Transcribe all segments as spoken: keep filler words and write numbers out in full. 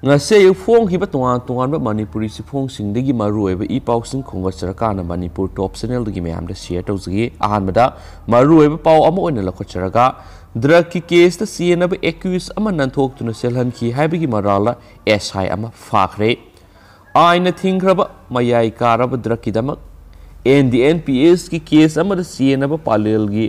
ꯉꯁꯤ ꯑꯌꯨꯛ ꯐꯣꯡꯈꯤꯕ ꯇꯣꯉꯥꯟ ꯇꯣꯉꯥꯟꯕ ꯃꯅꯤꯄꯨꯔꯤ ꯆꯦꯐꯣꯡꯁꯤꯡꯗꯒꯤ ꯃꯔꯨꯑꯣꯏꯕ ꯏ ꯄꯥꯎꯁꯤꯡ ꯈꯣꯝꯒꯠꯆꯔꯀꯥꯟꯗ ꯃꯅꯤꯄꯨꯔ ꯇꯣꯞ ꯆꯦꯅꯦꯜꯗꯒꯤ ꯃꯌꯥꯝꯗ ꯁꯤꯌꯔ ꯇꯧꯖꯒꯦ꯫ ꯑꯍꯥꯟꯕꯗ ꯃꯔꯨꯑꯣꯏꯕ ꯄꯥꯎ ꯑꯃ ꯑꯣꯏꯅ ꯂꯧꯈꯠꯆꯔꯒ, ꯗ꯭ꯔꯒꯀꯤ ꯀꯦꯁꯇ ꯆꯦꯟꯅꯕ ꯑꯦꯀ꯭ꯌꯨꯁ ꯑꯃ ꯅꯥꯟꯊꯣꯛꯇꯨꯅ ꯆꯦꯜꯍꯟꯈꯤ ꯍꯥꯏꯕꯒꯤ ꯃꯔꯥꯜꯗ ꯑꯦꯁ ꯑꯥꯏ ꯑꯃ ꯐꯥꯈ꯭ꯔꯦ꯫ ꯑꯥꯏꯟꯅ ꯊꯤꯡꯈ꯭ꯔꯕ ꯃꯌꯥꯏ ꯀꯥꯔꯕ ꯗ꯭ꯔꯒꯀꯤꯗꯃꯛ ꯑꯦꯟ ꯗꯤ ꯑꯦꯟ ꯄꯤ ꯑꯦꯁꯀꯤ ꯀꯦꯁ ꯑꯃꯗ ꯆꯦꯟꯅꯕ ꯄꯥꯂꯦꯜꯒꯤ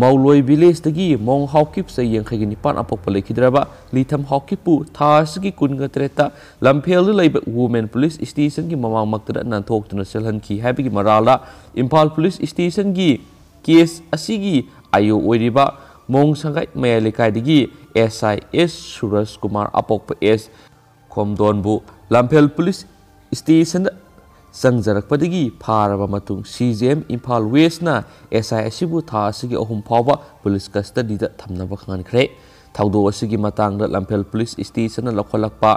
ꯃꯧꯂꯣꯏ ꯚꯤꯂꯦꯖꯇꯒꯤ ꯃꯣꯡ ꯍꯥꯎꯀꯤꯞ ꯆꯍꯤ ꯌꯥꯡꯈꯩꯒ ꯅꯤꯄꯥꯟ ꯑꯄꯣꯛꯄ ꯂꯩꯈꯤꯗ꯭ꯔꯕ ꯂꯤꯊꯝ ꯍꯥꯎꯀꯤꯞꯄꯨ ꯊꯥ ꯑꯁꯤꯒꯤ ꯀꯨꯟꯒ ꯇꯔꯦꯠꯇ ꯂꯝꯐꯦꯜꯗ ꯂꯩꯕ ꯋꯨꯃꯦꯟ ꯄꯨꯂꯤꯁ ꯁ꯭ꯇꯦꯁꯟꯒꯤ ꯃꯃꯥꯡꯃꯛꯇꯗ ꯅꯥꯟꯊꯣꯛꯇꯨꯅ ꯆꯦꯜꯍꯟꯈꯤ ꯍꯥꯏꯕꯒꯤ ꯃꯔꯥꯜꯗ ꯏꯝꯐꯥꯜ ꯄꯨꯂꯤꯁ ꯁ꯭ꯇꯦꯁꯟꯒꯤ ꯀꯦꯁ ꯑꯁꯤꯒꯤ ꯑꯥꯏ ꯑꯣ ꯑꯣꯏꯔꯤꯕ ꯃꯣꯡ ꯁꯪꯒꯥꯏ ꯃꯌꯥꯏ ꯂꯩꯀꯥꯏꯗꯒꯤ ꯑꯦꯁ ꯑꯥꯏ ꯑꯦꯁ ꯁꯨꯔꯖ ꯀꯨꯃꯥꯔ ꯑꯄꯣꯛꯄ ꯑꯦꯁ ꯈꯣꯝꯗꯣꯟꯕꯨ ꯂꯝꯐꯦꯜ ꯄꯨꯂꯤꯁ ꯁ꯭ꯇꯦꯁꯟꯗ ꯆꯪꯖꯔꯛꯄꯗꯒꯤ ꯐꯥꯔꯕ ꯃꯇꯨꯡ, ꯁꯤ ꯖꯤ ꯑꯦꯝ ꯏꯝꯐꯥꯜ ꯋꯦꯁꯅ ꯑꯦꯁ ꯑꯥꯏ ꯑꯁꯤꯕꯨ ꯊꯥ ꯑꯁꯤꯒꯤ ꯑꯍꯨꯝ ꯐꯥꯎꯕ ꯄꯨꯂꯤꯁ ꯀꯁꯇꯗꯤꯗ ꯊꯝꯅꯕ ꯈꯪꯍꯟꯈ꯭ꯔꯦ꯫ ꯊꯧꯗꯣꯛ ꯑꯁꯤꯒꯤ ꯃꯇꯥꯡꯗ ꯂꯝꯐꯦꯜ ꯄꯨꯂꯤꯁ ꯁ꯭ꯇꯦꯁꯟꯅ ꯂꯧꯈꯠꯂꯛꯄ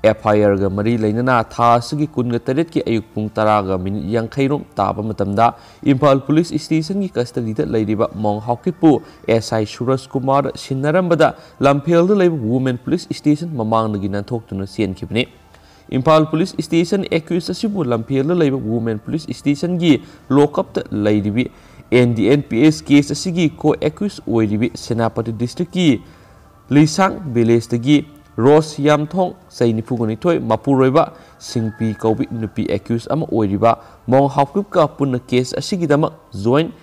ꯑꯦꯐ ꯑꯥꯏ ꯑꯥꯔꯒ ꯃꯔꯤ ꯂꯩꯅꯅ ꯊꯥ ꯑꯁꯤꯒꯤ ꯀꯨꯟꯒ ꯇꯔꯦꯠꯀꯤ ꯑꯌꯨꯛ ꯄꯨꯡ ꯇꯔꯥꯒ ꯃꯤꯅꯤꯠ ꯌꯥꯡꯈꯩ ꯔꯣꯝ ꯇꯥꯕ ꯃꯇꯝꯗ ꯏꯝꯐꯥꯜ ꯄꯨꯂꯤꯁ ꯁ꯭ꯇꯦꯁꯟꯒꯤ ꯀꯁꯇꯗꯤꯗ ꯂꯩꯔꯤꯕ ꯃꯣꯡ ꯍꯥꯎꯀꯤꯞꯄꯨ ꯑꯦꯁ ꯑꯥꯏ ꯁꯨꯔꯖ ꯀꯨꯃꯥꯔ ꯁꯤꯟꯅꯔꯝꯕꯗ ꯂꯝꯐꯦꯜꯗ ꯂꯩꯕ ꯋꯨꯃꯦꯟ ꯄꯨꯂꯤꯁ ꯁ꯭ꯇꯦꯁꯟ ꯃꯃꯥꯡꯗꯒꯤ ꯅꯥꯟꯊꯣꯛꯇꯨꯅ ꯆꯦꯟꯈꯤꯕꯅꯤ꯫ ꯏꯝꯐꯥꯜ ꯄꯨꯂꯤꯁ ꯁ꯭ꯇꯦꯁꯟ ꯑꯦꯀ꯭ꯌꯨꯁ ꯑꯁꯤꯕꯨ ꯂꯝꯐꯦꯜꯗ ꯂꯩꯕ ꯋꯨꯃꯦꯟ ꯄꯨꯂꯤꯁ ꯁ꯭ꯇꯦꯁꯟꯒꯤ ꯂꯣꯀꯞꯇ ꯂꯩꯔꯤꯕꯤ N D P S case ꯀꯦꯁ ꯑꯁꯤꯒꯤ ꯀꯣ ꯑꯦꯀ꯭ꯌꯨꯁ ꯑꯣꯏꯔꯤꯕꯤ ꯁꯦꯅꯥꯄꯇꯤ ꯗꯤꯁꯇ꯭ꯔꯤꯛꯀꯤ ꯂꯤꯁꯥꯡ ꯚꯤꯂꯦꯖꯇꯒꯤ ꯔꯣꯁ ꯌꯥꯝꯊꯣꯡ, ꯆꯍꯤ ꯅꯤꯐꯨꯒ ꯅꯤꯊꯣꯏ, ꯃꯄꯨꯔꯣꯏꯕ ꯁꯤꯡꯄꯤ ꯀꯧꯕꯤ ꯅꯨꯄꯤ ꯑꯦꯀ꯭ꯌꯨꯁ ꯑꯃ ꯑꯣꯏꯔꯤꯕ ꯃꯣꯡ ꯍꯥꯎꯀꯤꯞꯀ ꯄꯨꯟꯅ ꯀꯦꯁ ꯑꯁꯤꯒꯤꯗꯃꯛ joint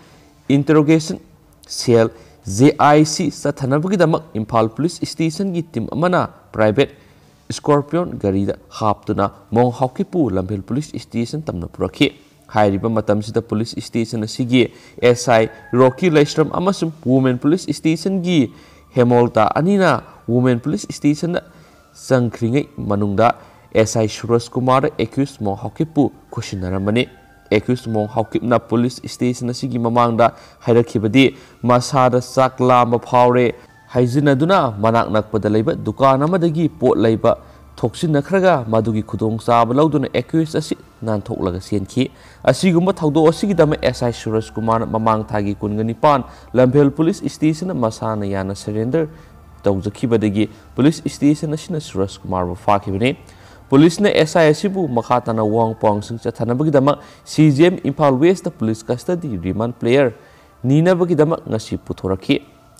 ꯏꯟꯇꯔꯣꯒꯦꯁꯟ cell, J I C, ꯆꯠꯊꯅꯕꯒꯤꯗꯃꯛ ꯏꯝꯐꯥꯜ ꯄꯨꯂꯤꯁ ꯁ꯭ꯇꯦꯁꯟꯒꯤ ꯇꯤꯝ ꯑꯃꯅ ꯄ꯭ꯔꯥꯏꯚꯦꯠ ꯁ꯭ꯀꯣꯔꯄꯤꯌꯣꯟ ꯒꯥꯔꯤꯗ ꯍꯥꯞꯇꯨꯅ ꯃꯣꯡ ꯍꯥꯎꯀꯤꯞꯄꯨ ꯂꯝꯐꯦꯜ ꯄꯨꯂꯤꯁ ꯁ꯭ꯇꯦꯁꯟ ꯇꯝꯅ ꯄꯨꯔꯛꯈꯤ꯫ ꯍꯥꯏꯔꯤꯕ ꯃꯇꯝꯁꯤꯗ ꯄꯨꯂꯤꯁ ꯁ꯭ꯇꯦꯁꯟ ꯑꯁꯤꯒꯤ ꯑꯦꯁ ꯑꯥꯏ ꯔꯣꯀꯤ ꯂꯩꯁ꯭ꯔꯝ ꯑꯃꯁꯨꯡ ꯋꯨꯃꯦꯟ ꯄꯨꯂꯤꯁ ꯁ꯭ꯇꯦꯁꯟꯒꯤ ꯍꯦꯃꯣꯜꯇꯥ ꯑꯅꯤꯅ ꯋꯨꯃꯦꯟ ꯄꯨꯂꯤꯁ ꯁ꯭ꯇꯦꯁꯟꯗ ꯆꯪꯈ꯭ꯔꯤꯉꯩ ꯃꯅꯨꯡꯗ ꯑꯦꯁ ꯑꯥꯏ ꯁꯨꯔꯖ ꯀꯨꯃꯥꯔ ꯑꯦꯀ꯭ꯌꯨꯁ ꯃꯣꯡ ꯍꯥꯎꯀꯤꯞꯄꯨ ꯈꯨꯠꯁꯤꯟꯅꯔꯝꯕꯅꯤ꯫ ꯑꯦꯀ꯭ꯌꯨꯁ ꯃꯣꯡ ꯍꯥꯎꯀꯤꯞꯅ ꯄꯨꯂꯤꯁ ꯁ꯭ꯇꯦꯁꯟ ꯑꯁꯤꯒꯤ ꯃꯃꯥꯡꯗ ꯍꯥꯏꯔꯛꯈꯤꯕꯗꯤ, ꯃꯁꯥꯗ ꯆꯥꯛ ꯂꯥꯝꯕ ꯐꯥꯎꯔꯦ ꯍꯥꯏꯖꯤꯟꯅꯗꯨꯅ ꯃꯅꯥꯛ ꯅꯛꯄꯗ ꯂꯩꯕ ꯗꯨꯀꯥꯟ ꯑꯃꯗꯒꯤ ꯄꯣꯠ ꯂꯩꯕ ꯊꯣꯛꯆꯤꯟꯅꯈ꯭ꯔꯒ ꯃꯗꯨꯒꯤ ꯈꯨꯗꯣꯡꯆꯥꯕ ꯂꯧꯗꯨꯅ ꯑꯦꯀ꯭ꯌꯨꯁ ꯑꯁꯤ ꯅꯥꯟꯊꯣꯛꯂꯒ ꯆꯦꯟꯈꯤ꯫ ꯑꯁꯤꯒꯨꯝꯕ ꯊꯧꯗꯣꯛ ꯑꯁꯤꯒꯤꯗꯃꯛ ꯑꯦꯁ ꯑꯥꯏ ꯁꯨꯔꯖ ꯀꯨꯃꯥꯔꯅ ꯃꯃꯥꯡ ꯊꯥꯒꯤ ꯀꯨꯟꯒ ꯅꯤꯄꯥꯟ ꯂꯝꯐꯦꯜ ꯄꯨꯂꯤꯁ ꯁ꯭ꯇꯦꯁꯟꯗ ꯃꯁꯥꯅ ꯌꯥꯅ ꯁꯔꯦꯟꯗꯔ ꯇꯧꯖꯈꯤꯕꯗꯒꯤ ꯄꯨꯂꯤꯁ ꯁ꯭ꯇꯦꯁꯟ ꯑꯁꯤꯅ ꯁꯨꯔꯖ ꯀꯨꯃꯥꯔꯕꯨ ꯐꯥꯈꯤꯕꯅꯤ꯫ ꯄꯨꯂꯤꯁꯅ ꯑꯦꯁ ꯑꯥꯏ ꯑꯁꯤꯕꯨ ꯃꯈꯥ ꯇꯥꯅ ꯋꯥꯍꯪ ꯄꯥꯎꯍꯪꯁꯤꯡ ꯆꯠꯊꯅꯕꯒꯤꯗꯃꯛ C G M Imphal west police ꯀꯁꯇꯗꯤ ꯔꯤꯃꯥꯟ ꯄ꯭ꯂꯦꯌꯔ ꯅꯤꯅꯕꯒꯤꯗꯃꯛ ꯉꯁꯤ ꯄꯨꯊꯣꯔꯛꯈꯤ꯫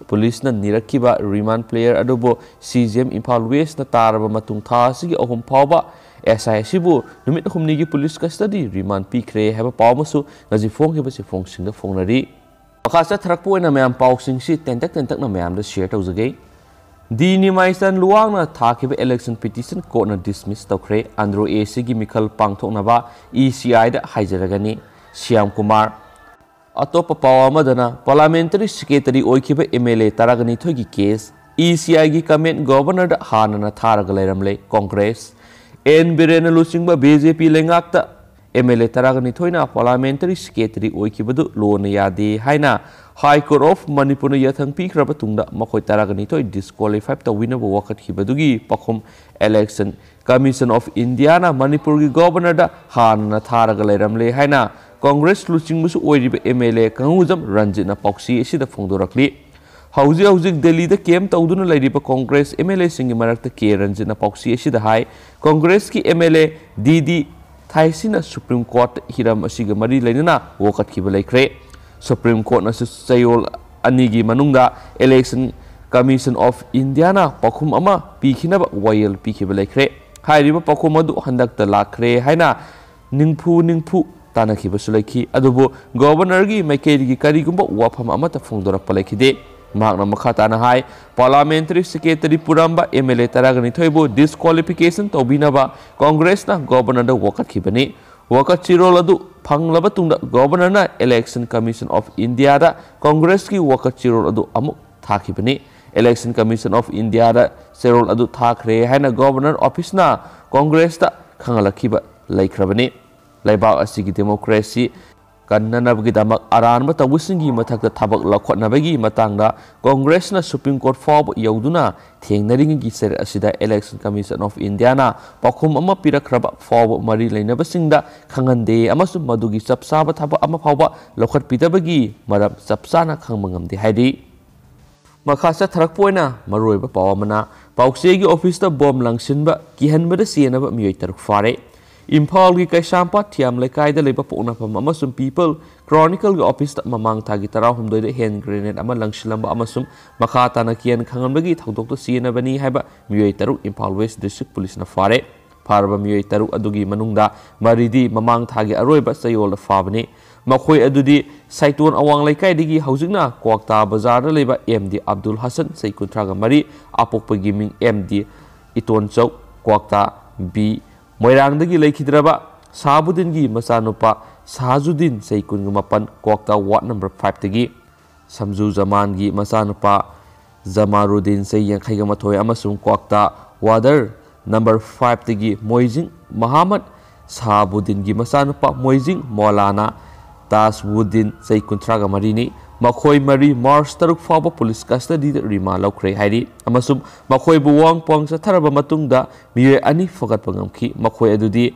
ꯄꯨꯂꯤꯁꯅ ꯅꯤꯔꯛꯈꯤꯕ ꯔꯤꯃꯥꯟ ꯄ꯭ꯂꯦꯌꯔ ꯑꯗꯨꯕꯨ ꯁꯤ ꯖꯤ ꯑꯦꯝ ꯏꯝꯐꯥꯜ ꯋꯦꯁꯅ ꯇꯥꯔꯕ ꯃꯇꯨꯡ ꯊꯥ ꯑꯁꯤꯒꯤ ꯑꯍꯨꯝ ꯐꯥꯎꯕ ꯑꯦꯁ ꯑꯥꯏ ꯑꯁꯤꯕꯨ ꯅꯨꯃꯤꯠ ꯍꯨꯝꯅꯤꯒꯤ ꯄꯨꯂꯤꯁ ꯀꯁꯇꯗꯤ ꯔꯤꯃꯥꯟ ꯄꯤꯈ꯭ꯔꯦ ꯍꯥꯏꯕ ꯄꯥꯎ ꯑꯃꯁꯨ ꯉꯁꯤ ꯐꯣꯡꯈꯤꯕꯁꯤ ꯐꯣꯡꯁꯤꯡꯗ ꯐꯣꯡꯅꯔꯤ꯫ ꯃꯈꯥ ꯆꯠꯊꯔꯛꯄ ꯑꯣꯏꯅ ꯃꯌꯥꯝ ꯄꯥꯎꯁꯤꯡꯁꯤ ꯇꯦꯟꯇꯛ ꯇꯦꯟꯇꯛꯅ ꯃꯌꯥꯝꯗ ꯁꯤꯌꯔ ꯇꯧꯖꯒꯦ꯫ ꯗꯤ ꯅꯤꯃꯥꯏꯆꯟ ꯂꯨꯋꯥꯡꯅ ꯊꯥꯈꯤꯕ ꯏꯂꯦꯛꯁꯟ ꯄꯤꯇꯤꯁꯟ ꯀꯣꯔꯠꯅ ꯗꯤꯁꯃꯤꯁ ꯇꯧꯈ꯭ꯔꯦ꯫ ꯑꯟꯗ꯭ꯔꯣ ꯑꯦ ꯁꯤꯒꯤ ꯃꯤꯈꯜ ꯄꯥꯡꯊꯣꯛꯅꯕ ꯏ ꯁꯤ ꯑꯥꯏꯗ ꯍꯥꯏꯖꯔꯒꯅꯤ꯫ ꯁ꯭ꯌꯥꯝ ꯀꯨꯃꯥꯔ꯫ ꯑꯇꯣꯞꯄ ꯄꯥꯎ ꯑꯃꯗꯅ ꯄꯥꯔꯂꯥꯃꯦꯟꯇꯔꯤ ꯁꯦꯀ꯭ꯔꯦꯇꯔꯤ ꯑꯣꯏꯈꯤꯕ ꯑꯦꯝ ꯑꯦꯜ ꯑꯦ ꯇꯔꯥꯒ ꯅꯤꯊꯣꯏꯒꯤ ꯀꯦꯁ ꯏ ꯁꯤ ꯑꯥꯏꯒꯤ ꯀꯃꯦꯟ ꯒꯣꯚꯔꯅꯔꯗ ꯍꯥꯟꯅꯅ ꯊꯥꯔꯒ ꯂꯩꯔꯝꯂꯦ ꯀꯣꯡꯒ꯭ꯔꯦꯁ꯫ ꯑꯦꯟ ꯕꯤꯔꯦꯟꯅ ꯂꯨꯆꯤꯡꯕ ꯕꯤ ꯖꯦ ꯄꯤ ꯂꯩꯉꯥꯛꯇ ꯑꯦꯝ ꯑꯦꯜ ꯑꯦ ꯇꯔꯥꯒ ꯅꯤꯊꯣꯏꯅ ꯄꯥꯔꯂꯥꯃꯦꯟꯇꯔꯤ ꯁꯦꯀ꯭ꯔꯦꯇꯔꯤ ꯑꯣꯏꯈꯤꯕꯗꯨ ꯂꯣꯅ ꯌꯥꯗꯦ ꯍꯥꯏꯅ ꯍꯥꯏ ꯀꯣꯔꯠ ꯑꯣꯐ ꯃꯅꯤꯄꯨꯔꯅ ꯌꯥꯊꯪ ꯄꯤꯈ꯭ꯔꯕ ꯇꯨꯡꯗ ꯃꯈꯣꯏ ꯇꯔꯥꯒ ꯅꯤꯊꯣꯏ ꯗꯤꯁꯀ꯭ꯋꯥꯂꯤꯐꯥꯏ ꯇꯧꯕꯤꯅꯕ ꯋꯥꯀꯠꯈꯤꯕꯗꯨꯒꯤ ꯄꯥꯎꯈꯨꯝ ꯏꯂꯦꯛꯁꯟ ꯀꯃꯤꯁꯟ ꯑꯣꯐ ꯏꯟꯗꯤꯌꯥꯅ ꯃꯅꯤꯄꯨꯔꯒꯤ ꯒꯣꯚꯔꯅꯔꯗ ꯍꯥꯟꯅꯅ ꯊꯥꯔꯒ ꯂꯩꯔꯝꯂꯦ ꯍꯥꯏꯅ ꯀꯣꯡꯒ꯭ꯔꯦꯁ ꯂꯨꯆꯤꯡꯕꯁꯨ ꯑꯣꯏꯔꯤꯕ ꯑꯦꯝ ꯑꯦꯜ ꯑꯦ ꯀꯪꯉꯨꯖꯝ ꯔꯟꯖꯤꯠꯅ ꯄꯥꯎꯆꯦ ꯑꯁꯤꯗ ꯐꯣꯡꯗꯣꯔꯛꯂꯤ꯫ ꯍꯧꯖꯤꯛ ꯍꯧꯖꯤꯛ ꯗꯦꯜꯂꯤꯗ ꯀꯦꯝ ꯇꯧꯗꯨꯅ ꯂꯩꯔꯤꯕ ꯀꯣꯡꯒ꯭ꯔꯦꯁ ꯑꯦꯝ ꯑꯦꯜ ꯑꯦꯁꯤꯡꯒꯤ ꯃꯔꯛꯇ ꯀꯦ ꯔꯟꯖꯤꯠꯅ ꯄꯥꯎꯆꯦ ꯑꯁꯤꯗ ꯍꯥꯏ, ꯀꯣꯡꯒ꯭ꯔꯦꯁꯀꯤ M L A D D ꯊꯥꯏꯁꯤꯅ ꯁꯨꯄ꯭ꯔꯤꯝ ꯀꯣꯔꯠ ꯍꯤꯔꯝ ꯑꯁꯤꯒ ꯃꯔꯤ ꯂꯩꯅꯅ ꯋꯥꯀꯠꯈꯤꯕ ꯂꯩꯈ꯭ꯔꯦ꯫ ꯁꯨꯄ꯭ꯔꯤꯝ ꯀꯣꯔꯠꯅꯁꯨ ꯆꯌꯣꯜ ꯑꯅꯤꯒꯤ ꯃꯅꯨꯡꯗ ꯏꯂꯦꯛꯁꯟ ꯀꯃꯤꯁꯟ ꯑꯣꯐ ꯏꯟꯗꯤꯌꯥꯅ ꯄꯥꯎꯈꯨꯝ ꯑꯃ ꯄꯤꯈꯤꯅꯕ ꯋꯥꯌꯦꯜ ꯄꯤꯈꯤꯕ ꯂꯩꯈ꯭ꯔꯦ꯫ ꯍꯥꯏꯔꯤꯕ ꯄꯥꯎꯈꯨꯝ ꯑꯗꯨ ꯍꯟꯗꯛꯇ ꯂꯥꯛꯈ꯭ꯔꯦ ꯍꯥꯏꯅ ꯅꯤꯡꯐꯨ ꯅꯤꯡꯐꯨ ꯇꯥꯟꯅꯈꯤꯕꯁꯨ ꯂꯩꯈꯤ꯫ ꯑꯗꯨꯕꯨ ꯒꯣꯚꯔꯅꯔꯒꯤ ꯃꯥꯏꯀꯩꯗꯒꯤ ꯀꯔꯤꯒꯨꯝꯕ ꯋꯥꯐꯝ ꯑꯃꯠꯇ ꯐꯣꯡꯗꯣꯔꯛꯄ ꯂꯩꯈꯤꯗꯦ꯫ ꯃꯍꯥꯛꯅ ꯃꯈꯥ ꯇꯥꯅ ꯍꯥꯏ, ꯄꯥꯔꯂꯥꯃꯦꯟꯇꯔꯤ ꯁꯦꯀ꯭ꯔꯦꯇꯔꯤ ꯄꯨꯔꯝꯕ ꯑꯦꯝ ꯑꯦꯜ ꯑꯦ ꯇꯔꯥꯒ ꯅꯤꯊꯣꯏꯕꯨ ꯗꯤꯁꯀ꯭ꯋꯥꯂꯤꯐꯤꯀꯦꯁꯟ ꯇꯧꯕꯤꯅꯕ ꯀꯣꯡꯒ꯭ꯔꯦꯁꯅ ꯒꯣꯚꯔꯅꯔꯗ ꯋꯥꯀꯠꯈꯤꯕꯅꯤ꯫ ꯋꯥꯀꯠ ꯆꯦꯔꯣꯜ ꯑꯗꯨ ꯐꯪꯂꯕ ꯇꯨꯡꯗ ꯒꯣꯚꯔꯅꯔꯅ ꯏꯂꯦꯛꯁꯟ ꯀꯃꯤꯁꯟ ꯑꯣꯐ ꯏꯟꯗꯤꯌꯥꯗ ꯀꯣꯡꯒ꯭ꯔꯦꯁꯀꯤ ꯋꯥꯀꯠ ꯆꯦꯔꯣꯜ ꯑꯗꯨ ꯑꯃꯨꯛ ꯊꯥꯈꯤꯕꯅꯤ꯫ ꯏꯂꯦꯛꯁꯟ ꯀꯃꯤꯁꯟ ꯑꯣꯐ ꯏꯟꯗꯤꯌꯥꯗ ꯆꯦꯔꯣꯜ ꯑꯗꯨ ꯊꯥꯈ꯭ꯔꯦ ꯍꯥꯏꯅ ꯒꯣꯚꯔꯅꯔ ꯑꯣꯐꯤꯁꯅ ꯀꯣꯡꯒ꯭ꯔꯦꯁꯇ ꯈꯪꯍꯜꯂꯛꯈꯤꯕ ꯂꯩꯈ꯭ꯔꯕꯅꯤ꯫ ꯂꯩꯕꯥꯛ ꯑꯁꯤꯒꯤ ꯗꯦꯃꯣꯀ꯭ꯔꯦꯁꯤ ꯀꯟꯅꯅꯕꯒꯤꯗꯃꯛ ꯑꯔꯥꯟꯕ ꯇꯧꯕꯁꯤꯡꯒꯤ ꯃꯊꯛꯇ ꯊꯕꯛ ꯂꯧꯈꯠꯅꯕꯒꯤ ꯃꯇꯥꯡꯗ ꯀꯣꯡꯒ꯭ꯔꯦꯁꯅ ꯁꯨꯄ꯭ꯔꯤꯝ ꯀꯣꯔꯠ ꯐꯥꯎꯕ ꯌꯧꯗꯨꯅ ꯊꯦꯡꯅꯔꯤꯉꯩꯒꯤ ꯆꯩꯔꯛ ꯑꯁꯤꯗ ꯏꯂꯦꯛꯁꯟ ꯀꯃꯤꯁꯟ ꯑꯣꯐ ꯏꯟꯗꯤꯌꯥꯅ ꯄꯥꯎꯈꯨꯝ ꯑꯃ ꯄꯤꯔꯛꯈ꯭ꯔꯕ ꯐꯥꯎꯕ ꯃꯔꯤ ꯂꯩꯅꯕꯁꯤꯡꯗ ꯈꯪꯍꯟꯗꯦ ꯑꯃꯁꯨꯡ ꯃꯗꯨꯒꯤ ꯆꯞ ꯆꯥꯕ ꯊꯕꯛ ꯑꯃ ꯐꯥꯎꯕ ꯂꯧꯈꯠꯄꯤꯗꯕꯒꯤ ꯃꯔꯝ ꯆꯞ ꯆꯥꯅ ꯈꯪꯕ ꯉꯝꯗꯦ ꯍꯥꯏꯔꯤ꯫ ꯃꯈꯥ ꯆꯠꯊꯔꯛꯄ ꯑꯣꯏꯅ ꯃꯔꯨꯑꯣꯏꯕ ꯄꯥꯎ ꯑꯃꯅ, ꯄꯥꯎꯆꯦꯒꯤ ꯑꯣꯐꯤꯁꯇ ꯕꯣꯝ ꯂꯪꯁꯤꯟꯕ ꯀꯤꯍꯟꯕꯗ ꯆꯦꯟꯅꯕ ꯃꯤꯑꯣꯏ ꯇꯔꯨꯛ ꯐꯥꯔꯦ꯫ ꯏꯝꯐꯥꯜꯒꯤ ꯀꯩꯁꯥꯝꯄꯥꯠ ꯊꯤꯌꯥꯝ ꯂꯩꯀꯥꯏꯗ ꯂꯩꯕ ꯄꯣꯛꯅꯐꯝ ꯑꯃꯁꯨꯡ ꯄꯤꯄꯜ ꯀ꯭ꯔꯣꯅꯤꯀꯜꯒꯤ ꯑꯣꯐꯤꯁꯇ ꯃꯃꯥꯡ ꯊꯥꯒꯤ ꯇꯔꯥꯍꯨꯝꯗꯣꯏꯗ ꯍꯦꯟ ꯒ꯭ꯔꯦꯅꯦꯗ ꯑꯃ ꯂꯪꯁꯤꯜꯂꯝꯕ ꯑꯃꯁꯨꯡ ꯃꯈꯥ ꯇꯥꯅ ꯀꯤꯍꯟ ꯈꯪꯍꯟꯕꯒꯤ ꯊꯧꯗꯣꯛꯇ ꯆꯦꯟꯅꯕꯅꯤ ꯍꯥꯏꯕ ꯃꯤꯑꯣꯏ ꯇꯔꯨꯛ ꯏꯝꯐꯥꯜ ꯋꯦꯁ ꯗꯤꯁꯇ꯭ꯔꯤꯛ ꯄꯨꯂꯤꯁꯅ ꯐꯥꯔꯦ꯫ ꯐꯥꯔꯕ ꯃꯤꯑꯣꯏ ꯇꯔꯨꯛ ꯑꯗꯨꯒꯤ ꯃꯅꯨꯡꯗ ꯃꯔꯤꯗꯤ ꯃꯃꯥꯡ ꯊꯥꯒꯤ ꯑꯔꯣꯏꯕ ꯆꯌꯣꯜꯗ ꯐꯥꯕꯅꯤ꯫ ꯃꯈꯣꯏ ꯑꯗꯨꯗꯤ ꯁꯥꯏꯇꯣꯟ ꯑꯋꯥꯡ ꯂꯩꯀꯥꯏꯗꯒꯤ ꯍꯧꯖꯤꯛꯅ ꯀ꯭ꯋꯥꯛꯇꯥ ꯕꯖꯥꯔꯗ ꯂꯩꯕ ꯑꯦꯝ ꯗꯤ ꯑꯕꯗꯨꯜ ꯍꯁꯟ, ꯆꯍꯤ ꯀꯨꯟꯊ꯭ꯔꯥꯒ ꯃꯔꯤ, ꯑꯄꯣꯛꯄꯒꯤ ꯃꯤꯡ ꯑꯦꯝ ꯗꯤ ꯏꯇꯣꯟꯆꯧ, ꯀ꯭ꯋꯥꯛꯇꯥ ꯕꯤ ꯃꯣꯏꯔꯥꯡꯗꯒꯤ ꯂꯩꯈꯤꯗ꯭ꯔꯕ ꯁꯍꯥꯕꯨꯗꯤꯟꯒꯤ ꯃꯆꯥꯅꯨꯄꯥ ꯁꯍꯥꯖꯨꯗꯤꯟ, ꯆꯍꯤ ꯀꯨꯟꯒ ꯃꯥꯄꯟ, ꯀ꯭ꯋꯥꯛꯇꯥ ꯋꯥꯔꯗ ꯅꯝꯕꯔ ꯐꯥꯏꯚꯇꯒꯤ ꯁꯝꯖꯨ ꯖꯃꯥꯟꯒꯤ ꯃꯆꯥꯅꯨꯄꯥ ꯖꯃꯥꯔꯨꯗꯤꯟ, ꯆꯍꯤ ꯌꯥꯡꯈꯩꯒ ꯃꯥꯊꯣꯏ, ꯑꯃꯁꯨꯡ ꯀ꯭ꯋꯥꯛꯇꯥ ꯋꯥꯗꯔ ꯅꯝꯕꯔ ꯐꯥꯏꯚꯇꯒꯤ ꯃꯣꯏꯖꯤꯡ ꯃꯍꯥꯃꯠ ꯁꯍꯥꯕꯨꯗꯤꯟꯒꯤ ꯃꯆꯥꯅꯨꯄꯥ ꯃꯣꯏꯖꯤꯡ ꯃꯣꯂꯥꯅꯥ ꯇꯥꯖꯋꯨꯗꯤꯟ, ꯆꯍꯤ ꯀꯨꯟꯊ꯭ꯔꯥꯒ ꯃꯔꯤꯅꯤ꯫ ꯃꯈꯣꯏ ꯃꯔꯤ ꯃꯥꯔꯆ ꯇꯔꯨꯛ ꯐꯥꯎꯕ ꯄꯨꯂꯤꯁ ꯀꯁꯇꯗꯤꯗ ꯔꯤꯃꯥꯟ ꯂꯧꯈ꯭ꯔꯦ ꯍꯥꯏꯔꯤ, ꯑꯃꯁꯨꯡ ꯃꯈꯣꯏꯕꯨ ꯋꯥꯍꯪ ꯄꯥꯎꯍꯪ ꯆꯠꯊꯔꯕ ꯃꯇꯨꯡꯗ ꯃꯤꯑꯣꯏ ꯑꯅꯤ ꯐꯒꯠꯄ ꯉꯝꯈꯤ꯫ ꯃꯈꯣꯏ ꯑꯗꯨꯗꯤ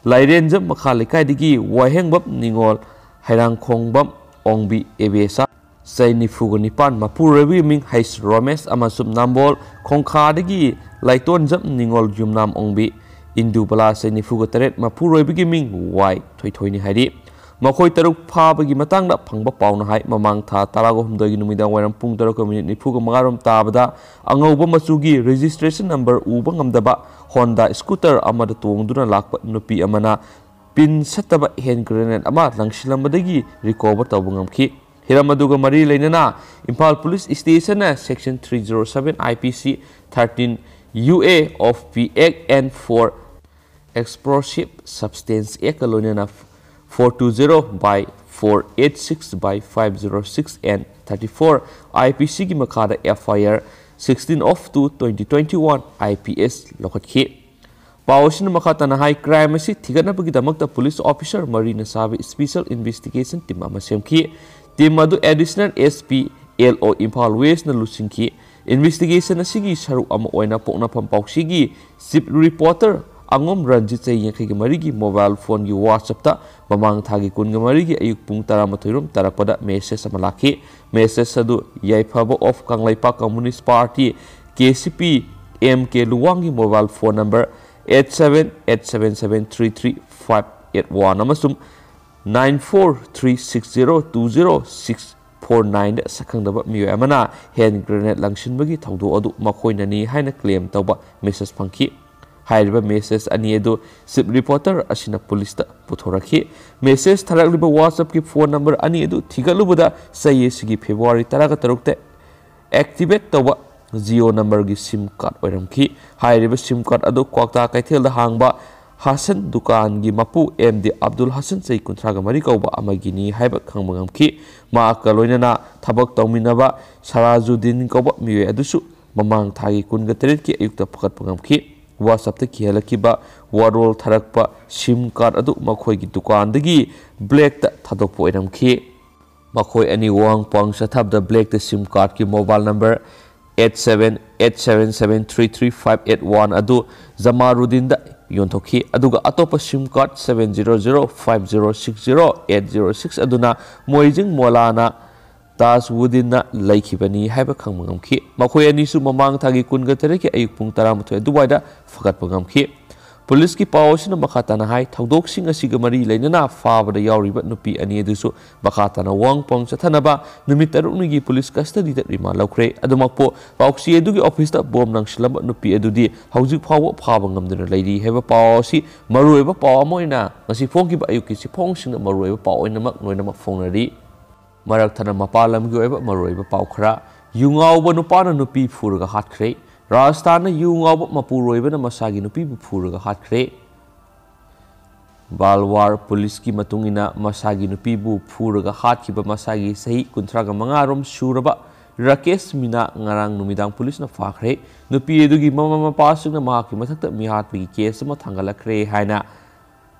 ꯂꯥꯏꯔꯦꯟꯖꯝ ꯃꯈꯥ ꯂꯩꯀꯥꯏꯗꯒꯤ ꯋꯥꯍꯦꯡꯕꯝ ꯅꯤꯉꯣꯜ, ꯍꯩꯔꯥꯡꯈꯣꯡꯕꯝ ꯑꯣꯡꯕꯤ ꯑꯦꯕꯦꯁꯥ, ꯆꯍꯤ ꯅꯤꯐꯨꯒ ꯅꯤꯄꯥꯟ, ꯃꯄꯨꯔꯣꯏꯕꯒꯤ ꯃꯤꯡ ꯍꯩꯁ ꯔꯣꯃꯦꯁ, ꯑꯃꯁꯨꯡ ꯅꯝꯕꯣꯜ ꯈꯣꯡꯈꯥꯗꯒꯤ ꯂꯥꯏꯇꯣꯟꯖꯝ ꯅꯤꯉꯣꯜ ꯌꯨꯝꯅꯥꯝ ꯑꯣꯡꯕꯤ ꯏꯟꯗꯨꯕꯂꯥ, ꯆꯍꯤ ꯅꯤꯐꯨꯒ ꯇꯔꯦꯠ, ꯃꯄꯨꯔꯣꯏꯕꯒꯤ ꯃꯤꯡ ꯋꯥꯏ ꯊꯣꯏꯊꯣꯏꯅꯤ ꯍꯥꯏꯔꯤ꯫ ꯃꯈꯣꯏ ꯇꯔꯨꯛ ꯐꯥꯕꯒꯤ ꯃꯇꯥꯡꯗ ꯐꯪꯕ ꯄꯥꯎꯅ ꯍꯥꯏ, ꯃꯃꯥꯡ ꯊꯥ ꯇꯔꯥꯒ ꯍꯨꯝꯗꯣꯏꯒꯤ ꯅꯨꯃꯤꯗꯥꯡ ꯋꯥꯏꯔꯝ ꯄꯨꯡ ꯇꯔꯨꯛꯀ ꯃꯤꯅꯤꯠ ꯅꯤꯐꯨꯒ ꯃꯉꯥꯔꯣꯝ ꯇꯥꯕꯗ ꯑꯉꯧꯕ ꯃꯆꯨꯒꯤ ꯔꯦꯖꯤꯁꯇ꯭ꯔꯦꯁꯟ ꯅꯝꯕꯔ ꯎꯕ ꯉꯝꯗꯕ ꯍꯣꯟꯗꯥ ꯁ꯭ꯀꯨꯇꯔ ꯑꯃꯗ ꯇꯣꯡꯗꯨꯅ ꯂꯥꯛꯄ ꯅꯨꯄꯤ ꯑꯃꯅ ꯄꯤꯟ ꯁꯠꯇꯕ ꯍꯦꯟ ꯒ꯭ꯔꯦꯅꯦꯗ ꯑꯃ ꯂꯪꯁꯤꯜꯂꯝꯕꯗꯒꯤ ꯔꯤꯀꯣꯚꯔ ꯇꯧꯕ ꯉꯝꯈꯤ꯫ ꯍꯤꯔꯝ ꯑꯗꯨꯒ ꯃꯔꯤ ꯂꯩꯅꯅ ꯏꯝꯐꯥꯜ ꯄꯨꯂꯤꯁ ꯁ꯭ꯇꯦꯁꯟꯅ Section three zero seven I P C thirteen U A of P Act and four Explosive Substance Act ꯀ ꯂꯣꯏꯅꯅ four two zero by four eight six by five zero six and thirty four I P C ꯒꯤ ꯃꯈꯥꯗ F I R sixteen of two twenty twenty one I P S ꯂꯧꯈꯠꯈꯤ꯫ ꯄꯥꯎ ꯑꯁꯤꯅ ꯃꯈꯥ ꯇꯥꯅ ꯍꯥꯏ, crime ꯑꯁꯤ ꯊꯤꯒꯠꯅꯕꯒꯤꯗꯃꯛꯇ police officer ꯃꯔꯤꯅ ꯁꯥꯕ special investigation team ꯑꯃ ꯁꯦꯝꯈꯤ꯫ ꯇꯤꯝ ꯑꯗꯨ ꯑꯦꯗꯤꯁꯅꯦꯜ ꯑꯦꯁ ꯄꯤ ꯑꯦꯜ ꯑꯣ ꯏꯝꯐꯥꯜ ꯋꯦꯁꯅ ꯂꯨꯆꯤꯡꯈꯤ꯫ ꯏꯟꯚꯦꯁꯇꯤꯒꯦꯁꯟ ꯑꯁꯤꯒꯤ ꯁꯔꯨꯛ ꯑꯃ ꯑꯣꯏꯅ ꯄꯣꯛꯅꯐꯝ ꯄꯥꯎꯆꯦꯒꯤ ꯆꯤꯞ ꯔꯤꯄꯣꯔꯇꯔ ꯑꯉꯣꯝ ꯔꯟꯖꯤꯠ, ꯆꯍꯤ ꯌꯥꯡꯈꯩꯒ ꯃꯔꯤꯒꯤ, ꯃꯣꯕꯥꯏꯜ ꯐꯣꯟꯒꯤ WhatsApp-ꯇ ꯃꯃꯥꯡ ꯊꯥꯒꯤ ꯀꯨꯟꯒ ꯃꯔꯤꯒꯤ ꯑꯌꯨꯛ ꯄꯨꯡ ꯇꯔꯥꯃꯥꯊꯣꯏ ꯔꯣꯝ ꯇꯥꯔꯛꯄꯗ ꯃꯦꯁꯦꯖ ꯑꯃ ꯂꯥꯛꯈꯤ꯫ ꯃꯦꯁꯦꯖ ꯑꯗꯨ ꯌꯥꯏꯐꯕ of Kangleipak communist party, KCP, M K ꯂꯨꯋꯥꯡꯒꯤ mobile phone number eight seven eight seven seven three three five eight one ꯑꯃꯁꯨꯡ nine four three six zero two zero six four nine ꯗ ꯁꯛꯈꯪꯗꯕ ꯃꯤꯑꯣꯏ ꯑꯃꯅ hand grenade ꯂꯪꯁꯤꯟꯕꯒꯤ ꯊꯧꯗꯣꯛ ꯑꯗꯨ ꯃꯈꯣꯏꯅꯅꯤ ꯍꯥꯏꯅ claim ꯇꯧꯕ message ꯐꯪꯈꯤ꯫ ꯍꯥꯏꯔꯤꯕ ꯃꯦꯁꯦꯖ ꯑꯅꯤ ꯑꯗꯨ ꯆꯤꯞ ꯔꯤꯄꯣꯔꯇꯔ ꯑꯁꯤꯅ ꯄꯨꯂꯤꯁꯇ ꯄꯨꯊꯣꯔꯛꯈꯤ꯫ ꯃꯦꯁꯦꯖ ꯊꯥꯔꯛꯂꯤꯕ WhatsApp-ꯀꯤ ꯐꯣꯟ ꯅꯝꯕꯔ ꯑꯅꯤ ꯑꯗꯨ ꯊꯤꯒꯠꯂꯨꯕꯗ ꯆꯍꯤ ꯑꯁꯤꯒꯤ ꯐꯦꯕ꯭ꯔꯨꯋꯥꯔꯤ ꯇꯔꯥꯒ ꯇꯔꯨꯛꯇ ꯑꯦꯛꯇꯤꯚꯦꯠ ꯇꯧꯕ ꯖꯤꯑꯣ ꯅꯝꯕꯔꯒꯤ ꯁꯤꯝ ꯀꯥꯔꯗ ꯑꯣꯏꯔꯝꯈꯤ꯫ ꯍꯥꯏꯔꯤꯕ ꯁꯤꯝ ꯀꯥꯔꯗ ꯑꯗꯨ ꯀ꯭ꯋꯥꯛꯇꯥ ꯀꯩꯊꯦꯜꯗ ꯍꯥꯡꯕ ꯍꯥꯁꯟ ꯗꯨꯀꯥꯟꯒꯤ ꯃꯄꯨ ꯑꯦꯝ ꯗꯤ ꯑꯕꯗꯨꯜ ꯍꯥꯁꯟ, ꯆꯍꯤ ꯀꯨꯟꯊ꯭ꯔꯥꯒ ꯃꯔꯤ ꯀꯧꯕ ꯑꯃꯒꯤꯅꯤ ꯍꯥꯏꯕ ꯈꯪꯕ ꯉꯝꯈꯤ꯫ ꯃꯍꯥꯛꯀ ꯂꯣꯏꯅꯅ ꯊꯕꯛ ꯇꯧꯃꯤꯟꯅꯕ ꯁꯔꯥꯖꯨꯗꯤꯟ ꯀꯧꯕ ꯃꯤꯑꯣꯏ ꯑꯗꯨꯁꯨ ꯃꯃꯥꯡ ꯊꯥꯒꯤ ꯀꯨꯟꯒ ꯇꯔꯦꯠꯀꯤ ꯑꯌꯨꯛꯇ ꯐꯒꯠꯄ ꯉꯝꯈꯤ꯫ WhatsApp-ꯇ ꯀꯤꯍꯜꯂꯛꯈꯤꯕ ꯋꯥꯔꯣꯜ ꯊꯥꯔꯛꯄ ꯁꯤꯝ ꯀꯥꯔꯗ ꯑꯗꯨ ꯃꯈꯣꯏꯒꯤ ꯗꯨꯀꯥꯟꯗꯒꯤ ꯕ꯭ꯂꯦꯛꯇ ꯊꯥꯗꯣꯛꯄ ꯑꯣꯏꯔꯝꯈꯤ꯫ ꯃꯈꯣꯏ ꯑꯅꯤ ꯋꯥꯍꯪ ꯄꯥꯎ ꯆꯠꯊꯕꯗ ꯕ꯭ꯂꯦꯛꯇ ꯁꯤꯝ ꯀꯥꯔꯗꯀꯤ mobile number eight seven eight seven seven three three five eight one ꯑꯗꯨ ꯖꯃꯥꯔꯨꯗꯤꯟꯗ ꯌꯣꯟꯊꯣꯛꯈꯤ, ꯑꯗꯨꯒ ꯑꯇꯣꯞꯄ ꯁꯤꯝ card seven zero zero five zero six zero eight zero six ꯑꯗꯨꯅ ꯃꯣꯏꯖꯤꯡ ꯃꯣꯂꯥꯅ ꯇꯥꯖꯋꯨꯗꯤꯟꯅ ꯂꯩꯈꯤꯕꯅꯤ ꯍꯥꯏꯕ ꯈꯪꯕ ꯉꯝꯈꯤ꯫ ꯃꯈꯣꯏ ꯑꯅꯤꯁꯨ ꯃꯃꯥꯡ ꯊꯥꯒꯤ ꯀꯨꯟꯒ ꯇꯔꯦꯠꯀꯤ ꯑꯌꯨꯛ ꯄꯨꯡ ꯇꯔꯥꯃꯥꯊꯣꯏ ꯑꯗꯨꯋꯥꯏꯗ ꯐꯒꯠꯄ ꯉꯝꯈꯤ꯫ ꯄꯨꯂꯤꯁꯀꯤ ꯄꯥꯎ ꯑꯁꯤꯅ ꯃꯈꯥ ꯇꯥꯅ ꯍꯥꯏ, ꯊꯧꯗꯣꯛꯁꯤꯡ ꯑꯁꯤꯒ ꯃꯔꯤ ꯂꯩꯅꯅ ꯐꯥꯕꯗ ꯌꯥꯎꯔꯤꯕ ꯅꯨꯄꯤ ꯑꯅꯤ ꯑꯗꯨꯁꯨ ꯃꯈꯥ ꯇꯥꯅ ꯋꯥꯍꯪ ꯄꯥꯎ ꯆꯠꯊꯅꯕ ꯅꯨꯃꯤꯠ ꯇꯔꯨꯛꯅꯤꯒꯤ ꯄꯨꯂꯤꯁ ꯀꯁꯇꯗꯤꯗ ꯔꯤꯃꯥꯟ ꯂꯧꯈ꯭ꯔꯦ꯫ ꯑꯗꯨꯃꯛꯄꯨ, ꯄꯥꯎꯆꯦ ꯑꯗꯨꯒꯤ ꯑꯣꯐꯤꯁꯇ ꯕꯣꯝ ꯂꯪꯁꯤꯜꯂꯝꯕ ꯅꯨꯄꯤ ꯑꯗꯨꯗꯤ ꯍꯧꯖꯤꯛ ꯐꯥꯎꯕ ꯐꯥꯕ ꯉꯝꯗꯨꯅ ꯂꯩꯔꯤ ꯍꯥꯏꯕ ꯄꯥꯎ ꯑꯁꯤ ꯃꯔꯨꯑꯣꯏꯕ ꯄꯥꯎ ꯑꯃ ꯑꯣꯏꯅ ꯉꯁꯤ ꯐꯣꯡꯈꯤꯕ ꯑꯌꯨꯛꯀꯤ ꯆꯦꯐꯣꯡꯁꯤꯡꯗ ꯃꯔꯨꯑꯣꯏꯕ ꯄꯥꯎ ꯑꯣꯏꯅꯃꯛ ꯂꯣꯏꯅꯃꯛ ꯐꯣꯡꯅꯔꯤ꯫ ꯃꯔꯛ ꯊꯠꯅ ꯃꯄꯥꯟ ꯂꯝꯒꯤ ꯑꯣꯏꯕ ꯃꯔꯨꯑꯣꯏꯕ ꯄꯥꯎ ꯈꯔ꯫ ꯌꯨ ꯉꯥꯎꯕ ꯅꯨꯄꯥꯅ ꯅꯨꯄꯤ ꯐꯨꯔꯒ ꯍꯥꯠꯈ꯭ꯔꯦ꯫ ꯔꯥꯖꯁꯊꯥꯟꯗ ꯌꯨ ꯉꯥꯎꯕ ꯃꯄꯨꯔꯣꯏꯕꯅ ꯃꯁꯥꯒꯤ ꯅꯨꯄꯤꯕꯨ ꯐꯨꯔꯒ ꯍꯥꯠꯈ꯭ꯔꯦ꯫ ꯕꯥꯜꯋꯥꯔ ꯄꯨꯂꯤꯁꯀꯤ ꯃꯇꯨꯡ ꯏꯟꯅ, ꯃꯁꯥꯒꯤ ꯅꯨꯄꯤꯕꯨ ꯐꯨꯔꯒ ꯍꯥꯠꯈꯤꯕ ꯃꯁꯥꯒꯤ ꯆꯍꯤ ꯀꯨꯟꯊ꯭ꯔꯥꯒ ꯃꯉꯥ ꯔꯣꯝ ꯁꯨꯔꯕ ꯔꯥꯀꯦꯁ ꯃꯤꯅꯥ ꯉꯔꯥꯡ ꯅꯨꯃꯤꯗꯥꯡ ꯄꯨꯂꯤꯁꯅ ꯐꯥꯈ꯭ꯔꯦ꯫ ꯅꯨꯄꯤ ꯑꯗꯨꯒꯤ ꯃꯃꯥ ꯃꯄꯥꯁꯤꯡꯅ ꯃꯍꯥꯛꯀꯤ ꯃꯊꯛꯇ ꯃꯤꯍꯥꯠꯄꯒꯤ ꯀꯦꯁ ꯑꯃ ꯊꯥꯡꯒꯠꯂꯛꯈ꯭ꯔꯦ ꯍꯥꯏꯅ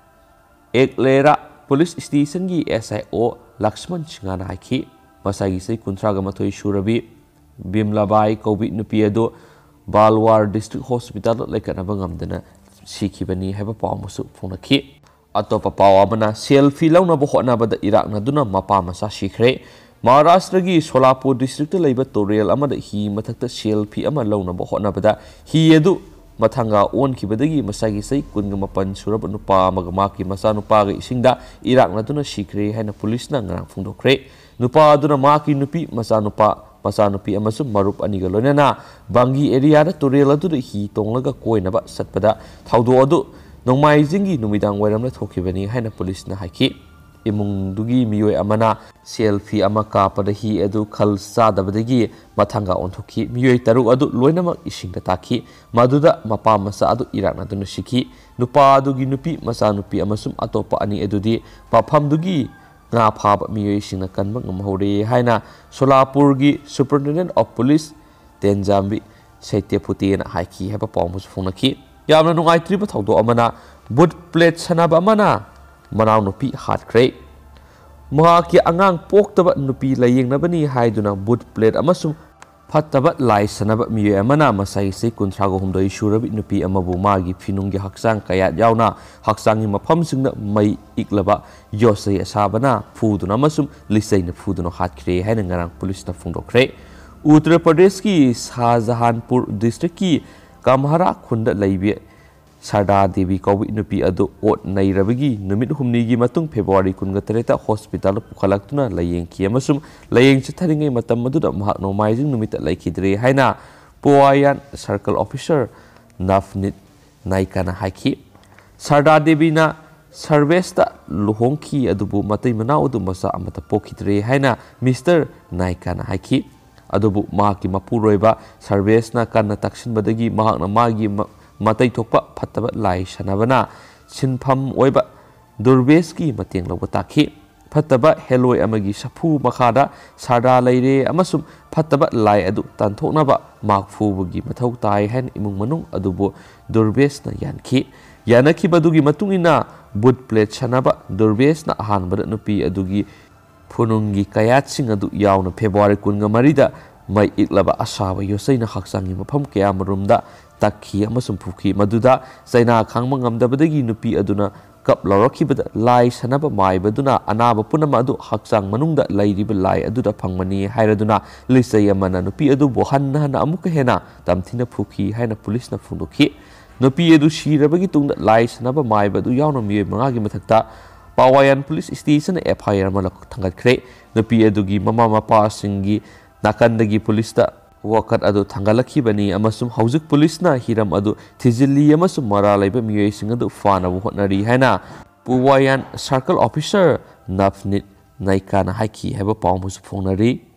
ꯑꯦꯛꯂꯦꯔꯥ ꯄꯨꯂꯤꯁ ꯁ꯭ꯇꯦꯁꯟꯒꯤ SIO ꯂꯛꯁꯃꯟ ꯁꯤꯡꯍꯅ ꯍꯥꯏꯈꯤ꯫ ꯃꯁꯥꯒꯤ ꯆꯍꯤ ꯀꯨꯟꯊ꯭ꯔꯥꯒ ꯃꯥꯊꯣꯏ ꯁꯨꯔꯕꯤ ꯕꯤꯝꯂꯥꯕꯥꯏ ꯀꯧꯕꯤ ꯅꯨꯄꯤ ꯑꯗꯨ ꯕꯥꯜꯋꯥꯔ ꯗꯤꯁꯇ꯭ꯔꯤꯛ ꯍꯣꯁꯄꯤꯇꯥꯜꯗ ꯂꯩꯈꯠꯅꯕ ꯉꯝꯗꯅ ꯁꯤꯈꯤꯕꯅꯤ ꯍꯥꯏꯕ ꯄꯥꯎ ꯑꯃꯁꯨ ꯐꯣꯡꯂꯛꯈꯤ꯫ ꯑꯇꯣꯞꯄ ꯄꯥꯎ ꯑꯃꯅ, ꯁꯦꯜꯐꯤ ꯂꯧꯅꯕ ꯍꯣꯠꯅꯕꯗ ꯏꯔꯥꯛꯅꯗꯨꯅ ꯃꯄꯥ ꯃꯆꯥ ꯁꯤꯈ꯭ꯔꯦ꯫ ꯃꯍꯥꯔꯥꯁꯇ꯭ꯔꯒꯤ ꯁꯣꯂꯥꯄꯨꯔ ꯗꯤꯁꯇ꯭ꯔꯤꯛꯇ ꯂꯩꯕ ꯇꯨꯔꯦꯜ ꯑꯃꯗ ꯍꯤ ꯃꯊꯛꯇ ꯁꯦꯜꯐꯤ ꯑꯃ ꯂꯧꯅꯕ ꯍꯣꯠꯅꯕꯗ ꯍꯤ ꯑꯗꯨ ꯃꯊꯪꯒ ꯑꯣꯟꯈꯤꯕꯗꯒꯤ ꯃꯁꯥꯒꯤ ꯆꯍꯤ ꯀꯨꯟꯒ ꯃꯥꯄꯟ ꯁꯨꯔꯕ ꯅꯨꯄꯥ ꯑꯃꯒ ꯃꯍꯥꯛꯀꯤ ꯃꯆꯥꯅꯨꯄꯥꯒ ꯏꯁꯤꯡꯗ ꯏꯔꯥꯛꯅꯗꯨꯅ ꯁꯤꯈ꯭ꯔꯦ ꯍꯥꯏꯅ ꯄꯨꯂꯤꯁꯅ ꯉꯔꯥꯡ ꯐꯣꯡꯗꯣꯛꯈ꯭ꯔꯦ꯫ ꯅꯨꯄꯥ ꯑꯗꯨꯅ ꯃꯍꯥꯛꯀꯤ ꯅꯨꯄꯤ, ꯃꯆꯥꯅꯨꯄꯥ, ꯃꯆꯥꯅꯨꯄꯤ ꯑꯃꯁꯨꯡ ꯃꯔꯨꯞ ꯑꯅꯤꯒ ꯂꯣꯏꯅꯅ ꯕꯪꯒꯤ ꯑꯦꯔꯤꯌꯥꯗ ꯇꯨꯔꯦꯜ ꯑꯗꯨꯗ ꯍꯤ ꯇꯣꯡꯂꯒ ꯀꯣꯏꯅꯕ ꯆꯠꯄꯗ ꯊꯧꯗꯣꯛ ꯑꯗꯨ ꯅꯣꯡꯃꯥꯏꯖꯤꯡꯒꯤ ꯅꯨꯃꯤꯗꯥꯡ ꯋꯥꯏꯔꯝꯗ ꯊꯣꯛꯈꯤꯕꯅꯤ ꯍꯥꯏꯅ ꯄꯨꯂꯤꯁꯅ ꯍꯥꯏꯈꯤ꯫ ꯏꯃꯨꯡꯗꯨꯒꯤ ꯃꯤꯑꯣꯏ ꯑꯃꯅ ꯁꯦꯜꯐꯤ ꯑꯃ ꯀꯥꯞꯄꯗ ꯍꯤ ꯑꯗꯨ ꯈꯜ ꯆꯥꯗꯕꯗꯒꯤ ꯃꯊꯪꯒ ꯑꯣꯟꯊꯣꯛꯈꯤ꯫ ꯃꯤꯑꯣꯏ ꯇꯔꯨꯛ ꯑꯗꯨ ꯂꯣꯏꯅꯃꯛ ꯏꯁꯤꯡꯗ ꯇꯥꯈꯤ꯫ ꯃꯗꯨꯗ ꯃꯄꯥ ꯃꯆꯥ ꯑꯗꯨ ꯏꯔꯥꯛꯅꯗꯨꯅ ꯁꯤꯈꯤ꯫ ꯅꯨꯄꯥ ꯑꯗꯨꯒꯤ ꯅꯨꯄꯤ, ꯃꯆꯥꯅꯨꯄꯤ ꯑꯃꯁꯨꯡ ꯑꯇꯣꯞꯄ ꯑꯅꯤ ꯑꯗꯨꯗꯤ ꯃꯐꯝꯗꯨꯒꯤ ꯉꯥ ꯐꯥꯕ ꯃꯤꯑꯣꯏꯁꯤꯡꯅ ꯀꯟꯕ ꯉꯝꯍꯧꯔꯦ ꯍꯥꯏꯅ ꯁꯣꯂꯥꯄꯨꯔꯒꯤ Superintendent of Police ꯇꯦꯟꯖꯥꯝꯕꯤ ꯁꯩꯇ꯭ꯌꯐꯨꯇꯦꯅ ꯍꯥꯏꯈꯤ ꯍꯥꯏꯕ ꯄꯥꯎ ꯑꯃꯁꯨ ꯐꯣꯡꯂꯛꯈꯤ꯫ ꯌꯥꯝꯅ ꯅꯨꯡꯉꯥꯏꯇ꯭ꯔꯤꯕ ꯊꯧꯗꯣꯛ ꯑꯃꯅ, ꯕꯨꯠ ꯄ꯭ꯂꯦꯠ ꯁꯥꯟꯅꯕ ꯑꯃꯅ ꯃꯅꯥꯎꯅꯨꯄꯤ ꯍꯥꯠꯈ꯭ꯔꯦ꯫ ꯃꯍꯥꯛꯀꯤ ꯑꯉꯥꯡ ꯄꯣꯛꯇꯕ ꯅꯨꯄꯤ ꯂꯥꯌꯦꯡꯅꯕꯅꯤ ꯍꯥꯏꯗꯨꯅ ꯕꯨꯠ ꯄ꯭ꯂꯦꯠ ꯑꯃꯁꯨꯡ ꯐꯠꯇꯕ ꯂꯥꯏ ꯁꯥꯟꯅꯕ ꯃꯤꯑꯣꯏ ꯑꯃꯅ ꯃꯁꯥꯒꯤ ꯆꯍꯤ ꯀꯨꯟꯊ꯭ꯔꯥꯒ ꯍꯨꯝꯗꯣꯏ ꯁꯨꯔꯕꯤ ꯅꯨꯄꯤ ꯑꯃꯕꯨ ꯃꯥꯒꯤ ꯐꯤꯅꯨꯡꯒꯤ ꯍꯛꯆꯥꯡ ꯀꯌꯥꯠ ꯌꯥꯎꯅ ꯍꯛꯆꯥꯡꯒꯤ ꯃꯐꯝꯁꯤꯡꯗ ꯃꯩ ꯏꯛꯂꯕ ꯌꯣꯠꯆꯩ ꯑꯁꯥꯕꯅ ꯐꯨꯗꯨꯅ ꯑꯃꯁꯨꯡ ꯂꯤꯆꯩꯅ ꯐꯨꯗꯨꯅ ꯍꯥꯠꯈ꯭ꯔꯦ ꯍꯥꯏꯅ ꯉꯔꯥꯡ ꯄꯨꯂꯤꯁꯅ ꯐꯣꯡꯗꯣꯛꯈ꯭ꯔꯦ꯫ ꯎꯠꯇꯔ ꯄ꯭ꯔꯗꯦꯁꯀꯤ ꯁꯥꯍꯖꯍꯥꯟꯄꯨꯔ ꯗꯤꯁꯇ꯭ꯔꯤꯛꯀꯤ ꯀꯝꯍꯔꯥ ꯈꯨꯟꯗ ꯂꯩꯕ ꯁꯔꯗꯥ ꯗꯦꯕꯤ ꯀꯧꯕ ꯅꯨꯄꯤ ꯑꯗꯨ ꯑꯣꯠ ꯅꯩꯔꯕꯒꯤ ꯅꯨꯃꯤꯠ ꯍꯨꯝꯅꯤꯒꯤ ꯃꯇꯨꯡ ꯐꯦꯕ꯭ꯔꯨꯋꯥꯔꯤ ꯀꯨꯟꯒ ꯇꯔꯦꯠꯇ ꯍꯣꯁꯄꯤꯇꯥꯜꯗ ꯄꯨꯈꯠꯂꯛꯇꯨꯅ ꯂꯥꯌꯦꯡꯈꯤ ꯑꯃꯁꯨꯡ ꯂꯥꯌꯦꯡ ꯆꯠꯊꯔꯤꯉꯩ ꯃꯇꯝ ꯑꯗꯨꯗ ꯃꯍꯥꯛ ꯅꯣꯡꯃꯥꯏꯖꯤꯡ ꯅꯨꯃꯤꯠꯇ ꯂꯩꯈꯤꯗ꯭ꯔꯦ ꯍꯥꯏꯅ ꯄꯣꯋꯥꯌꯥꯟ ꯁꯔꯀꯜ ꯑꯣꯐꯤꯁꯥꯔ ꯅꯚꯅꯤꯠ ꯅꯥꯏꯀꯥꯅ ꯍꯥꯏꯈꯤ꯫ ꯁꯔꯗꯥ ꯗꯦꯕꯤꯅ ꯁꯔꯚꯦꯁꯇ ꯂꯨꯍꯣꯡꯈꯤ, ꯑꯗꯨꯕꯨ ꯃꯇꯩ ꯃꯅꯥꯎ ꯑꯗꯨ ꯃꯆꯥ ꯑꯃꯠꯇ ꯄꯣꯛꯈꯤꯗ꯭ꯔꯦ ꯍꯥꯏꯅ ꯃꯤꯁꯇꯔ ꯅꯥꯏꯀꯥꯅ ꯍꯥꯏꯈꯤ꯫ ꯑꯗꯨꯕꯨ ꯃꯍꯥꯛꯀꯤ ꯃꯄꯨꯔꯣꯏꯕ ꯁꯔꯚꯦꯁꯅ ꯀꯟꯅ ꯇꯛꯁꯤꯟꯕꯗꯒꯤ ꯃꯍꯥꯛꯅ ꯃꯥꯒꯤ ꯃ-, ꯃꯇꯩ ꯊꯣꯛꯄ ꯐꯠꯇꯕ ꯂꯥꯏ ꯁꯥꯟꯅꯕꯅ ꯁꯤꯟꯐꯝ ꯑꯣꯏꯕ ꯗꯨꯔꯕꯦꯁꯀꯤ ꯃꯇꯦꯡ ꯂꯧꯕ ꯇꯥꯈꯤ꯫ ꯐꯠꯇꯕ ꯍꯦꯂꯣꯏ ꯑꯃꯒꯤ ꯁꯥꯐꯨ ꯃꯈꯥꯗ ꯁꯔꯗꯥ ꯂꯩꯔꯦ ꯑꯃꯁꯨꯡ ꯐꯠꯇꯕ ꯂꯥꯏ ꯑꯗꯨ ꯇꯥꯟꯊꯣꯛꯅꯕ ꯃꯍꯥꯛ ꯐꯨꯕꯒꯤ ꯃꯊꯧ ꯇꯥꯏ ꯍꯥꯏꯅ ꯏꯃꯨꯡ ꯃꯅꯨꯡ ꯑꯗꯨꯕꯨ ꯗꯨꯔꯕꯦꯁꯅ ꯌꯥꯟꯈꯤ꯫ ꯌꯥꯅꯈꯤꯕꯗꯨꯒꯤ ꯃꯇꯨꯡ ꯏꯟꯅ ꯕꯨꯠ ꯄ꯭ꯂꯦꯠ ꯁꯥꯟꯅꯕ ꯗꯨꯔꯕꯦꯁꯅ ꯑꯍꯥꯟꯕꯗ ꯅꯨꯄꯤ ꯑꯗꯨꯒꯤ ꯐꯨꯅꯨꯡꯒꯤ ꯀꯌꯥꯠꯁꯤꯡ ꯑꯗꯨ ꯌꯥꯎꯅ ꯐꯦꯕ꯭ꯔꯨꯋꯥꯔꯤ ꯀꯨꯟꯒ ꯃꯔꯤꯗ ꯃꯩ ꯏꯛꯂꯕ ꯑꯁꯥꯕ ꯌꯣꯠꯆꯩꯅ ꯍꯛꯆꯥꯡꯒꯤ ꯃꯐꯝ ꯀꯌꯥꯃꯔꯨꯝꯗ ꯇꯛꯈꯤ ꯑꯃꯁꯨꯡ ꯐꯨꯈꯤ꯫ ꯃꯗꯨꯗ ꯆꯩꯅꯥ ꯈꯥꯡꯕ ꯉꯝꯗꯕꯗꯒꯤ ꯅꯨꯄꯤ ꯑꯗꯨꯅ ꯀꯞ ꯂꯧꯔꯛꯈꯤꯕꯗ ꯂꯥꯏ ꯁꯥꯟꯅꯕ ꯃꯥꯏꯕꯗꯨꯅ ꯑꯅꯥꯕ ꯄꯨꯝꯅꯃꯛ ꯑꯗꯨ ꯍꯛꯆꯥꯡ ꯃꯅꯨꯡꯗ ꯂꯩꯔꯤꯕ ꯂꯥꯏ ꯑꯗꯨꯗ ꯐꯪꯕꯅꯤ ꯍꯥꯏꯔꯗꯨꯅ ꯂꯤꯆꯩ ꯑꯃꯅ ꯅꯨꯄꯤ ꯑꯗꯨꯕꯨ ꯍꯟꯅ ꯍꯟꯅ ꯑꯃꯨꯛꯀ ꯍꯦꯟꯅ ꯇꯝꯊꯤꯅ ꯐꯨꯈꯤ ꯍꯥꯏꯅ ꯄꯨꯂꯤꯁꯅ ꯐꯣꯡꯗꯣꯛꯈꯤ꯫ ꯅꯨꯄꯤ ꯑꯗꯨ ꯁꯤꯔꯕꯒꯤ ꯇꯨꯡꯗ ꯂꯥꯏ ꯁꯥꯟꯅꯕ ꯃꯥꯏꯕ ꯑꯗꯨ ꯌꯥꯎꯅ ꯃꯤꯑꯣꯏ ꯃꯉꯥꯒꯤ ꯃꯊꯛꯇ ꯄꯥꯋꯥꯌꯥꯟ ꯄꯨꯂꯤꯁ ꯁ꯭ꯇꯦꯁꯟꯅ FIR ꯑꯃ ꯂꯧ-, ꯊꯥꯡꯒꯠꯈ꯭ꯔꯦ꯫ ꯅꯨꯄꯤ ꯑꯗꯨꯒꯤ ꯃꯃꯥ ꯃꯄꯥꯁꯤꯡꯒꯤ ꯅꯥꯀꯟꯗꯒꯤ ꯄꯨꯂꯤꯁꯇ ꯋꯥꯀꯠ ꯑꯗꯨ ꯊꯥꯡꯒꯠꯂꯛꯈꯤꯕꯅꯤ ꯑꯃꯁꯨꯡ ꯍꯧꯖꯤꯛ ꯄꯨꯂꯤꯁꯅ ꯍꯤꯔꯝ ꯑꯗꯨ ꯊꯤꯖꯤꯜꯂꯤ ꯑꯃꯁꯨꯡ ꯃꯔꯥꯜ ꯂꯩꯕ ꯃꯤꯑꯣꯏꯁꯤꯡ ꯑꯗꯨ ꯐꯥꯅꯕ ꯍꯣꯠꯅꯔꯤ ꯍꯥꯏꯅ ꯄꯨꯋꯥꯌꯥꯟ ꯁꯔꯀꯜ ꯑꯣꯐꯤꯁꯥꯔ ꯅꯚꯅꯤꯠ ꯅꯥꯏꯀꯥꯅ ꯍꯥꯏꯈꯤ ꯍꯥꯏꯕ ꯄꯥꯎ ꯑꯃꯁꯨ ꯐꯣꯡꯅꯔꯤ꯫